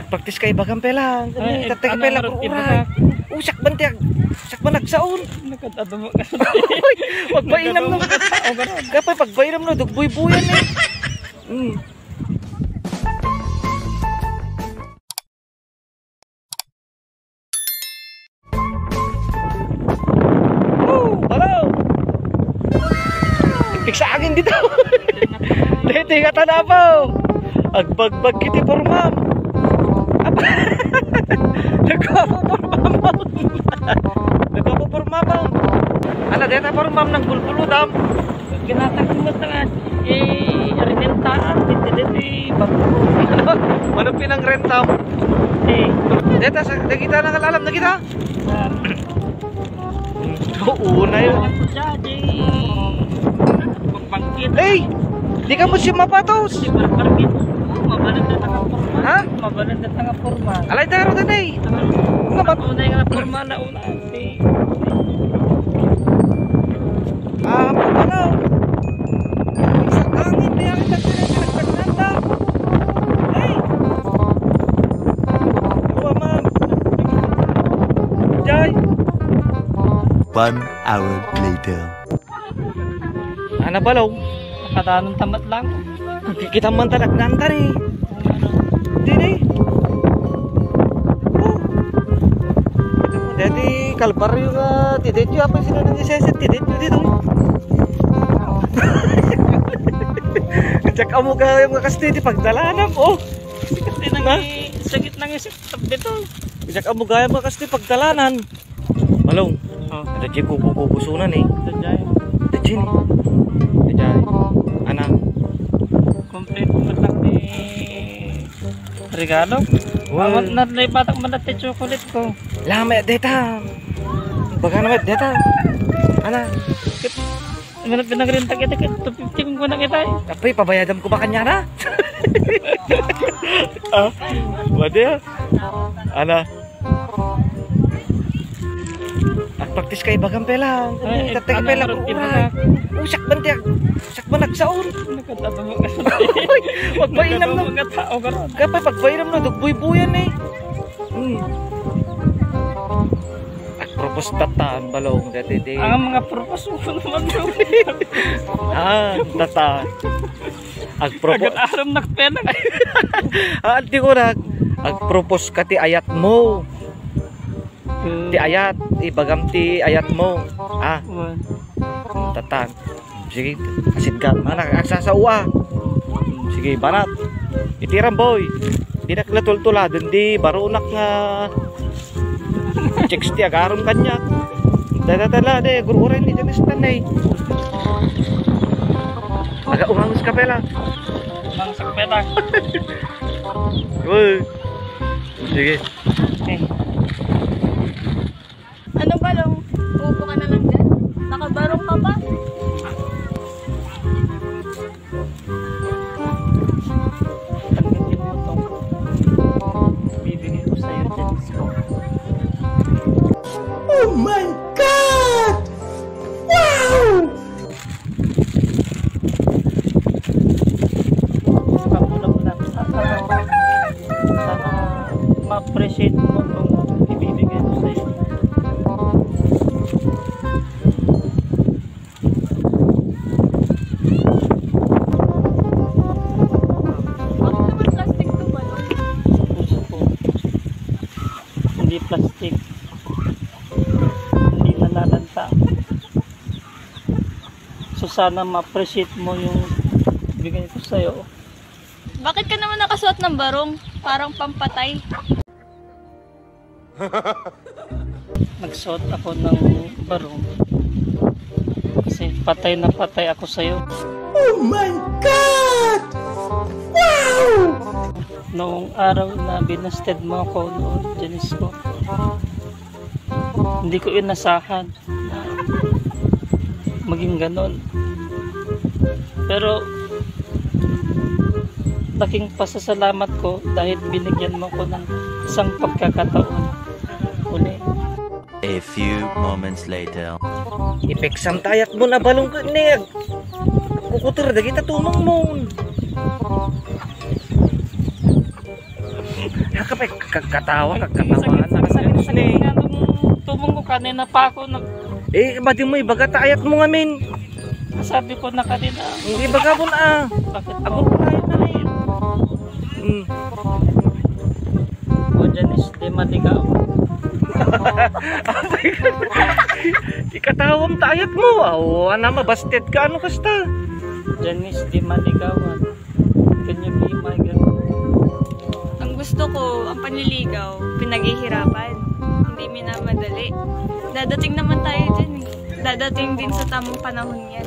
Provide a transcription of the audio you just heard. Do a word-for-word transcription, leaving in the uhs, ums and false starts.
Practice kay bagan pela. Ay, tatay ka ano, pela, ano, uray. Usak ban ti ag-, usak ban agsaon. Nagkatado mo ka sa Pagbainam no. Nagkatado mo ka sa, o, ganun. Kapay pagbainam no, dugbuybuyan eh. Mm. Woo! Hello! Piksa angin dito. Dito yung katanapaw. Agbagbag kiti pormam. Apa? Nagpapapormam. Nagpapapormam. Ala, deta pormam ng bulbuludam. Kinatag mo nga, eh, rinitaan, dito, dito, eh, bago. Ano pinangrenta mo? Eh. Deta, sa, nakita na kalalam, nakita? Ah. Oo na yun. Ano po siya, di, magbangkit. Eh, di ka mo siya mapatos. Di ba, parang ito? Oh, mabalanda tanga porma. Ha? Mabalanda tanga porma. Alay, taro din eh. Tanga. Nga ba? Una yung porma na una. Ah, ano? Isang angin, di ako nagpinagpinagpinagpinagpinag. Hey! Yawa, ma'am. Jay! One hour later. Ana, Balong? Kadanon tamat lang. Kita man talaga nantan eh. Dini. Oh. Dati kalbaryo nga, ti detyo apa sino nang iseset, ti detyo dito. Diyak amo gayam nga kasti ti pagdalanan, oh. Sakit nang i-, sakit nang isip, dito. Diyak amo gayam nga kasti pagdalanan. Balong. Oh. Ada jay kukukukusunan eh. Ada jay. Ada jay. Ada jay. Ana. Kompleto na lang ni regalo. Wow. Awan na, naipatak man dati chocolate ko. Lama deta. Baga naman deta. Ana. Mana pinagrinta kita, kaya two fifty kung kunang kita eh. Apay, pabayadam ko ba kanya na? Ah, wala. Ana. Agpraktis kay bagan pela. Ay, tatay ka ano, pela, marunong uray. Usak ban ti ag-, usak ban agsaon. Nagkatado mo ka sa Uy, pagbainam no. Nagkatado mo ka tao, karon. Kapay pagbainam no, dugbuybuyan eh. Hmm. Agpropose tatan, Balong, dati di. Ang mga propose mo naman yun. Ah, tatan. Agpropo- Agad aram nakpenag. Ah, di ko nag-, agpropose ka ti ayat mo. Hmm. Ti ayat, ibagam ti ayat mo. Ah. Wan. Hmm, tatan. Sige, asid ka. Mana, agsasawa. Hmm, sige, banat. Iti ramboy. Dinak la tultuladen di barunak nga chicks ti agaram kaniak. Dada tala, de, guru-uray ni James tan, eh. Aga-umangus ka pela. Umangus ka pela. Uy. Sige. Okay. Ano, Balong? Upo ka na lang dyan? Nakabarong ka pa? Bibigay ko sa'yo, Jens ko. Oh my God! Wow! Mula-mula. Sana ma-appreciate mo itong ibibigay ko sa'yo. Bakit naman plastic to, Balong? Puso ko. Hindi plastic. Hindi nalalanta. So, sana ma-appreciate mo yung bigay ko sa'yo. Bakit ka naman nakasuot ng barong? Parang pampatay. Nagsuot ako ng barong kasi patay na patay ako sa'yo. Oh my God! Wow! Noong araw na binasted mo ako noon, Janice ko, hindi ko inasahan maging ganon. Pero laking pasasalamat ko dahil binigyan mo ko ng isang pagkakataon uli. A few moments later. Ipeksam ta ayat mo na balong ko, Ned. Kukutur dagita tumang mo. Kapay, ka- katawa, nagkatawa. Sakit, sakit, sakit nga nung tumong ko kanina pa ako. Nag- Eh, badi mo, ibaga ta ayat mo ngamin. Sabi ko na kanina. Hindi, ibaga mo na. Bakit Ako po? na yun na eh. Hmm. O dyan is di maligaw. Ikatawam ta ayat mo. Aw, ana, mabasted ka. Ano kasta? Dyan is di maligawan. Can you be my girl? Ang gusto ko, ang panliligaw, pinaghihirapan. Hindi minamadali. Dadating naman tayo dyan eh. Dadating din sa tamang panahon yan.